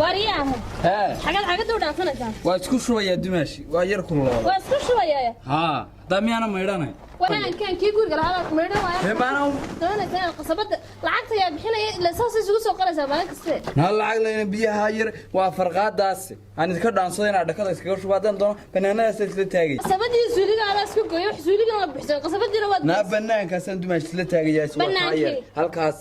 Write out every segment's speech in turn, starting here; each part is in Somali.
Waariyaahe. Hee. Xagaad xagada u dhaansanaysaa? Waa isku shubayaa dumaashi, waa yar kululooda. Waa isku shubayaa. Haa, haddaa miyaana maydhanay? Wanaankan kii guriga lahaa maydhan waaya. Hee, maana Doonaysaa inaad qasabada lacagta yaa bixinaya ila saas isugu soo qoraysaa maalin kaste. Naa lacag layna biyaha yar waa farqaadaas aan idinka dhaansado inaad dhakada iskaga shubo haddaan doono banaanadaas isla taagay. Qasabadii suuliga alaa isku gooyo, wax suuligana waa buxsan, qasabadiina waad Naa banaankaasaan dumaashi isla taagayaa, waa kaa yar. Banaankii. Halkaas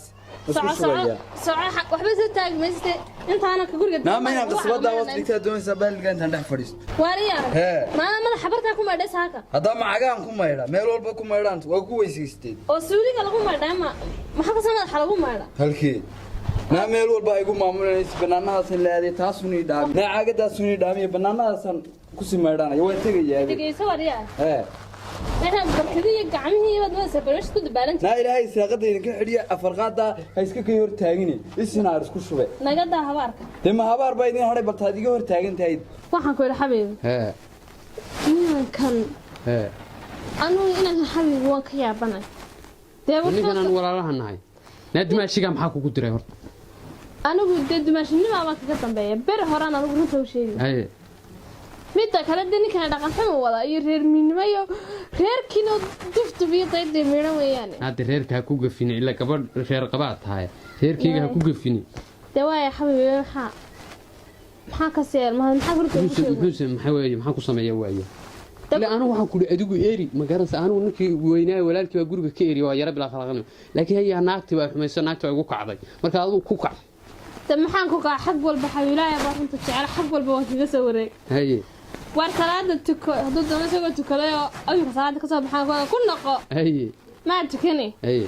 isku Soco, soco. shubayaa. Soco, waxba soo taagi mayste intaana ka guriga. Naa ma inaan qasabada hoos dhigtaa doonaysaa baaliga intaan dhex fadhiisto? Waariyaa. Hee. Maana madaxa bartaa ku maydhay saaka? Haddaa macagaan ku maydha, meel walba ku maydhaan, waa ku weysaysteen. Oo suuliga lagu maydhaa ma maxaa kasoo madaxa lagu maydha? Halkee? Naa meel walba ay igu maamulanaysa, banaanadaasan la aaday, taasun ii dhaami, naa caagadaasun ii dhaamiyo, banaanadaasaan kusii maydhanaya, waan tegayaa. Dhegeyso waariyaa. Hee. Meeshaan barkadii iyo gacmihii baad madaysaa, barmeesha ku dabaalan. Naa ilaahay saaqada idinka xidhiya, afarqaada ha iska kay hor taagine, isinaar isku shube. Naga daa habaarka. Dee ma habaar baa idin hadhay, baltaad iga hor taagan tahay. Waxaan ku idhi xabiibi. Hee. Ninkan Hee. anugu inankan xabiibi waan ka yaabanay dee. Ninkan aan walaalaha nahay, naa dumaashigaa maxaa kugu diray horta? Anigu dee dumaashinima baan kaga dambeeya, beri horaan anigu runta u sheegi. Haye. Midda kale dee ninkan dhaqan xumu wada iyo reer miinimo iyo reerkiina duftuf iyo dayday miidhan weeyaane. Hadda reerka ha ku gafini, ilaa gabadh reer qabaad tahay, reerkayga ha ku gafini. Dee waaya xabiibi, maxaa ka seel maxaa runta ugu sheegi? Muxuuse maxaa weeye, maxaan ku sameeya waaye? Ilaa anigu waxaan kuri adigu eri ma garanaysa, anigu ninkii weynaa walaalkii baa guriga ka eri, waa yara bilaa khalaqnimo, laakiin haya naagtii baa xumayso, naagtii baa igu kacday, marka adigu ku kac. De maxaan ku kaca? Xag walba xabiilaya baa runta jecel, xag walba waan kaga soo wareeg. Haye. Waar salaada tuko, hadduu doono isagoo tukaday oo imika salaada kasoo baxaan ku noqo. Haye. Maa tukani. Haye.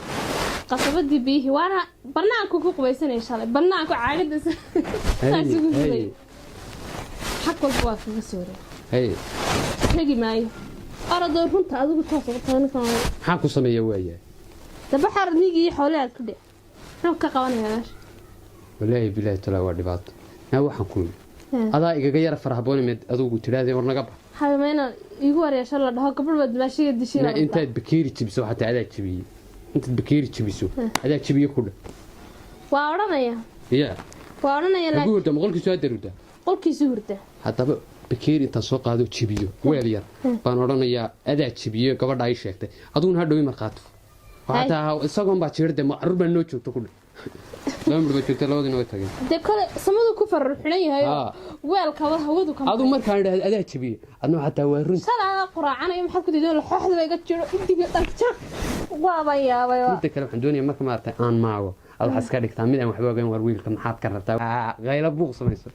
Qasabadii biyihii waana banaanku ku qubaysanay shalay, banaanku caagada saas ugu riday. Xag walba waa kaga soo wareeg. Haye. Tegi maayo, orodoo runta adigu toos ugu tago ninkan. Maxaan ku sameeya waaya? Dabaxar nigii iyo xoolaha aad ku dhe, muxuu ka qabanayaa meesha? Walaahi bilaahi talaa waa dhibaato. Naa waxaan ku yidhi, adaa igaga yara farahaboon mid adugu tidhahdee war naga bax. Xabima inaan iigu wareesho la dhaho gabadh baad maashiga dishay. Na intaad bakeeri jibiso, xataa adaa jibiyey, intaad bakeeri jibiso adaa jibiye ku dheh. Waa odhanaya. Ya. Waa odhanaya. Hagu laakiin hurda maqolkiisu hadda hurda. Qolkiisu hurda. Haddaba bakeeri intaan soo qaado jibiyo weel yar baan odhanayaa adaa jibiye, gabadha ay sheegtay, aduguna hadhowi markhaati. Xataa isagoon baa jiirde, ma carruur baa noo joogta ku dheh, laba midh baa joogta, labadiina way tageen. Dee kole samadu ku farar xidhan yahay oo weelkaba hawadu ka adu markaan idhahdo adaa jibiye, adna xataa waa run. Shalay anaa quraacanayo, maxaad ku diidan? Laxooxda ba iga jiro idiga dhagja, waabaan yaabay waa. Midda kale waxaan doonaya marka maaragtay aan maago, ad waxaad iska dhigtaa mid aan waxba ogeyn. War wiilka maxaad ka rabtaa? Qaylo buuq samayso.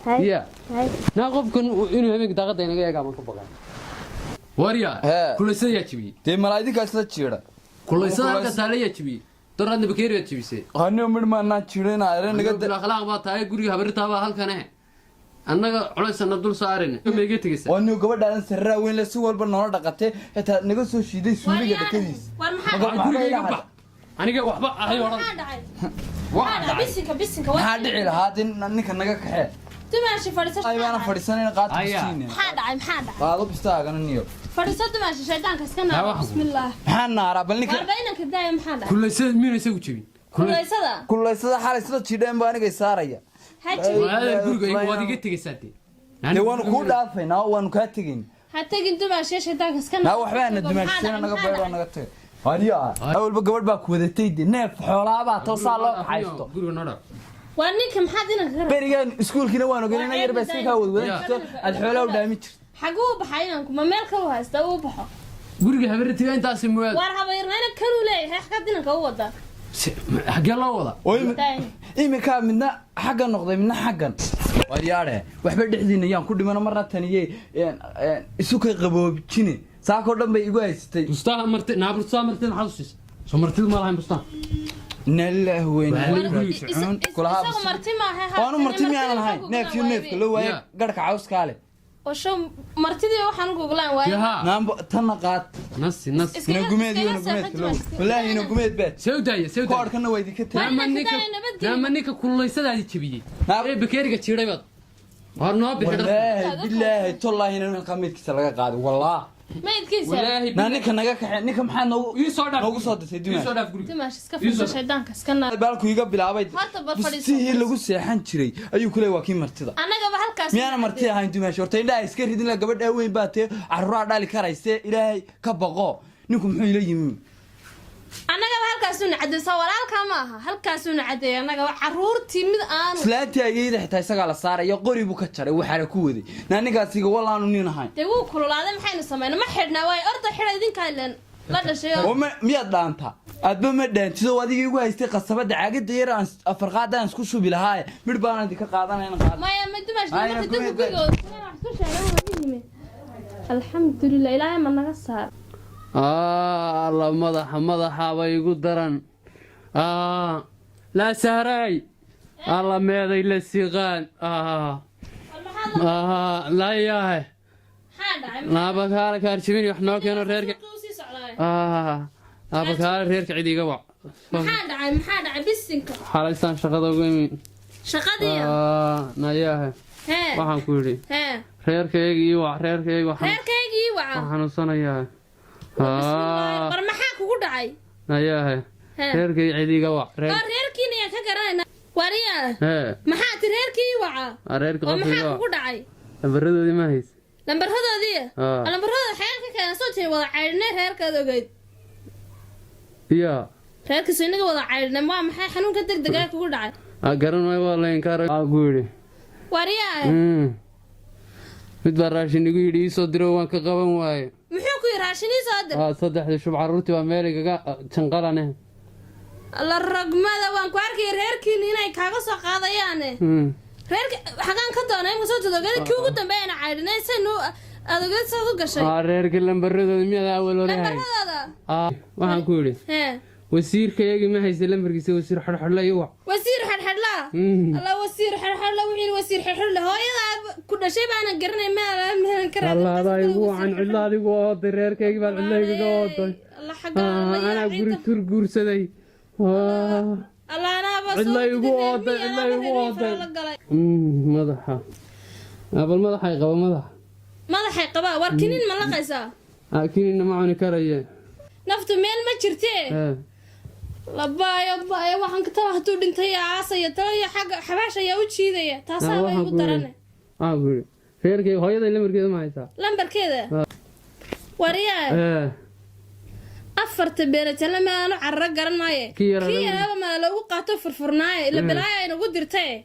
Ya. Hay. Naa qofkan inuu habeenka daaqadda inaga eegaa baan ka baqay. Warya. Hee. Kulaysada yaa jibiyey? Dee malaa idinkaa isla jiidha. Kulaysada halka taale yaa jibiyey? Doraadna bakeeri baad jibisay. Hanio midh maanaan jiidhina ere naga Naga akhlaaq baa tahay, guriga habarirtaa halkan eh, annaga culaysana dul saarin ma iga tegaysa? Waa niyo gabadhaadan sarraa weyn le, si walba noola dhaqatay, xitaa naga soo shiiday suuliga dhakadiis. War maxaa? Guriga iga bax, aniga waxba ahay odhan. Maxaa dhacay? Waxa Maxaa dhacay? dhacay. Bisinka, bisinka. Maxaa dhici lahaa dee? Ninka naga kaxee. Dumaashi, fadhiiso. Ay baana fadhiisanayn, qaata. Aya. Bistiine. Maxaa dhacay? Maxaa dhacay? Qaado bistaagana niyo. Fadhiiso dumaashi, shaydaanka iska Haa, naara. waxaan Bismillaah. Maxaa naaraa bal ninka? Warba inanka daaya, maxaa dhacay? Kulaysada miyuna isagu jebin? Kulaysada. Kulaysada xalay sida jiidheen baa anigay saaraya. Ha jibin. Waadan guriga waad iga tegaysaa dee. Dee waanu kuu dhaafaynaa oo waanu kaa tegayn. Ha tegin dumaashiya, shaydaanka iska naa waxbaana dumaashisana, naga baydhoo naga tagay aniyo awalba gabadh baa ku wadatay, de neef xoolaabaa toosaa loo kaxaysto. Guriga noo dhaaf. Waa ninka, maxaad inanka ka rabtaa? Berigaan iskuulkiina waan ogeyn ina yar baa iska kaa wadwadan jirto, aad xoolaa u dhaamin jirto. Xaguu u baxay inanku? Ma meel kalu haysta uu baxo? Guriga habartiga intaasi muwaad. Waar habayrnayna kanuu leeyahay, xaggaad inanka u wadaa? Xaggee loo wadaa? Oo iminkaa midna xaggan noqday, midna xaggan. Waryaadhe, waxba dhexdiina yaan ku dhimano, marna taniye isu kay qaboojine, saakoo dhan bay igu haysatay. Bustaha marti naa, bustaha martida maxaad u siisay? Soo martida ma lahayn bustaha? Inna lillahi wa inna Waa ilaihi raajicuun. Kulahaa. Isagu marti maaha. Waanu marti miyaanan lahayn? Neefkii neefka loo waaye garhka cawskaa leh. Oo show martidii waxaan goglaan waaye. Yaha. Naanbo tanna qaad. Nasi nasi. Ina gumeed iyo ina gumeedka loo, wallaahi ina gumeed baad. See u daaya, see u daaya. Koodhkana waa idinka tegay. Naama ninka Nabadgelyo. Naama ninka kululeysadaadi jebiyey ee bakeeriga jiiray baad waar noo bixi. Wallaahi bilaahi tollaahi inaan halkaa meydkiisa laga qaaday, wallaah. Maydkiisa. Walaahi. Naa ninka naga kaxe, ninka maxaa noogu Ii soo dhaaf. noogu soo dirtay Ii dumaash? soo dhaaf guriga. Dimaash, iska Ii soo furso dhaaf. shaydaanka iska naar. Baalku iga bilaabay. Horta bal fadhiiso. Bustihii lagu seexan jiray ayuu ku leeyay waa kii martida. Annagaba halkaas. Miyaana marti ahayn, dumaash? Horta indhaha iska ridin la, gabadhaa weyn baa tee, carruuraa dhali karayse, Ilaahay ka baqo. Ninku muxuu ila yimi? Annagaba halkaasuuna cadeysa, walaalkaa ma aha, halkaasuuna cadeeyay annagaba carruurtii mid aanu. Islaantii ayeyda xitaa isagaa la saaraya, qori buu ka jaray, waxaana ku waday. Naa ninkaasiga walaanu nin ahayn. Dee wuu kululaaday, maxaynu samayna? Ma xidhnaa? Waayo orda xidha, idinkaa ileen la dhashay oo. Oo miyaad dhaantaa? Aadba ma dhaantido, adigii igu haystay qasabada caagada yar aan afarqaada aan isku shubi lahaaye, midh baan idinka qaadanaya inaan qaado. Maya, ma dumaash. Ayna Marka dadku gurigooda wax isku sheegay waa yimi. Alxamdulilah, Ilaahay ma naga saar. Alla, madaxa, madaxaaba igu daran. Laa sahraay, alla meeday la siqaan. Laayahay. Maxaa dhacay? Naabakaala kaarjibin wax noo keeno reerka. Suuqa usii socdaay. Naabakaala reerka cid iga wac. Maxaa dhacay? Maxaa dhacay, bisinka? Xalaystaan shaqada uga imi. Shaqadii. Nayahay. Hee. Waxaan ku yidhi Hee. reerkayga ii wac, reerkayga waxaan Reerkaygii waca. waxaan xanuunsanayaa. Bismillah, bar maxaa kugu dhacay? Nayahay. Hee. Reerkayga cid iga wac reer. Oo reerkiina ayaan ka garanaynaa, wariya. Hee. Maxaa ti reerkii waca? Reerka Oo qofka maxaa iga wac. kugu dhacay? Lambaradoodii ma hayse? Lambaradoodii? Ah. Lambaradooda xeer ka keena? Soo tiri wada caydhinay reerkaad ogeyd. Iya. Reerkiisu inaga wada caydhinay, waa maxay xanuunka degdegaa kugu dhacay? Garan maayo, waa la inkaar ku yidhi. Wariya. Mid baa raashin igu yidhi iisoo diro, waan ka qaban waaye. Muxuu ku yidhi raashin ii soo dir? Saddexdii shub carruurtii baa meel igaga janqalane. La ragmada waan ku arkaya reerkiina inay kaaga soo qaadayaane. Reerka xagaan ka doonay imka soo todogada kii ugu dambeeyana caydhinay saynu adogeed saad u gashay. Reerka lambaradooda miyaad awal hore hay? Lambaradooda. Waxaan ku yidhi Hee. wasiirkayagii ma haysa lambarkiisa? Wasiir xodxodla i wac. Wasiir xadxadlaa? Alla, wasiir xadxadla, wuxuu yidhi wasiir xadxadla, hooyadaa ku dhashay baanan garanay, maalan ka. Alla, adaa igu wacan, cidla adigu ooday, reerkaygii baad cidla igaga ooday. Alla, xagga. Anaa guri tur guursaday. Alla, anaaba. Cidla igu ooday, cidla igu ooday. Madaxa bal, madaxay qaba, madaxa. Madaxay qabaa? War kinin ma laqaysaa? Kinina ma cuni karaye. Naftu meel ma jirtee. Labaayo baayo, waxaan ka tala hadduu dhintay aasaya talo iyo xagga xabaash ayaa u jiidaya, taasaa bay igu darane. Waxaan ku yidhi reerkayga hooyaday lambarkeeda ma haysaa? Lambarkeeda, waryaa. Afarta beelajalla maanu carro garan maaye. Kii yaraa. Kii yaraaba maa loogu qaato furfurnaaye, ila balaaya inagu dirtaye.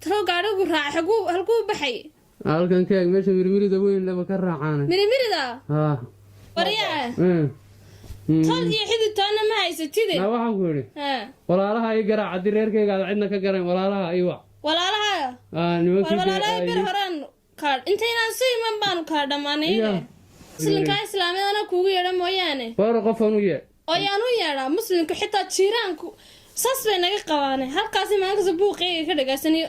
Talo gaadhigu raacay, xaguu halkuu baxay? Halkan ka eeg, meesha mirmirida weyn laba ka raacaane. Mirimirida? Ha. Waryaa. Tol iyo xidid toonna ma haysatide. Naa, waxaan ku yidhi walaalaha ii garaac, haddii reerkayga aad cidna ka garayn, walaalaha ii wac. Walaalaha? Nimankii. War walaalaha bir horaan kaa intaynaan su iman baanu kaa dhammaanay. Muslimkaa islaamiyadana kuugu yeedha mooyaane. War qofan u yeedh. Oo yaan u yeedhaa? Muslimku xitaa jiiraanku saas bay naga qabaane, halkaasi maalin kasta buuqeyga ka dhagaysanayo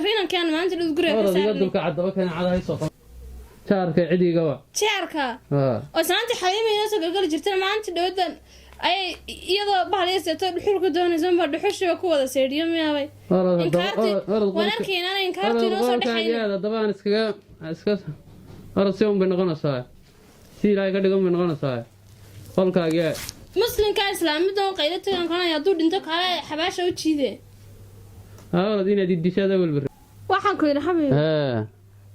rinankaan maanta dhud guriga ka Orad iga saarnay. dulka caddaba kan cad hayso, jaarka cid iga wac. Jeerka? Oo islaantii Xaliima inoo soo galgali jirtana maalinta dhawdan ayay iyadoo bahal seeto dhuxul ku doonaysa unbaa dhuxushiiba ku wada seydhiyo miyaabay. Orad. Inkaarti waan arkaynaan, inkaarti inoo soo dhexayna. Haddaba aan iskaga iska orad, si un bay noqonaysaa, si Ilaahay ka dhigan bay noqonaysaa, qolkaagii. Muslimka islaamidan qaylo tagan kanaya, hadduu dhinto kaale xabaasha u jiide. Orad inaad idishaada walba. Waxaan ku yidhi xabiib,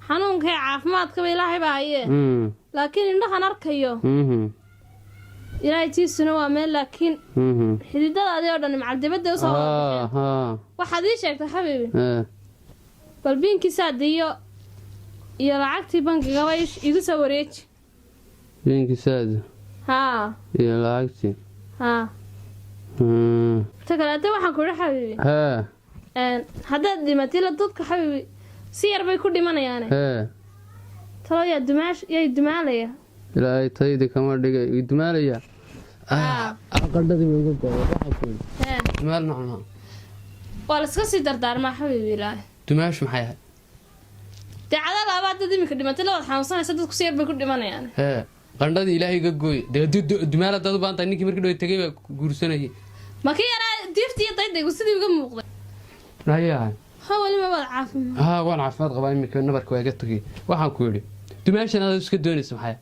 xanuunka iyo caafimaadkaba Ilaahay baa haye, laakiin indhahan arkayo Ilaahay tiisuna waa meel, laakiin xididadaadii oo dhan macal dibadda usoo wada baxeen. Waxaad ii sheegtay, xabiibi, bal biinkiisaad iyo lacagtii bankigaba igu soo wareeji. Biinkisaad? Haa. Iyo lacagtii? Haa. Ta kaleete waxaan ku idhi, xabiibi, haddaad dhimatay la dadka, xabiibi, si yar bay ku dhimanayaane. Talo yaa dumaash yay dumaalaya? Ilaahay taydi kama dhigay, dumaalaya. Qandhadii way iga go'day. Waxaan ku yidhi dumaal ma cunaa? Waa la iska sii dardaarmaa, xabiibi, Ilaahay. Dumaashu maxay ahayd? Dee cada labaad dad iminka dhimatay la wad xanuunsanaysa, dadku si yar bay ku dhimanayaan. Qandhadii Ilaahay iga gooy. Dee dumaal haddaad u baahan tahay, ninkii markii dhow tegay baa guursanayay. Ma ka yaraa diiftii iyo daydaygu sidii uga muuqday? Hayahay. Ha, weli ma wada caafimaad? Haa, waan caafimaad qabaa iminka, nabarka waa iga tagay. Waxaan ku yidhi dumaashan aad iska doonaysa maxay?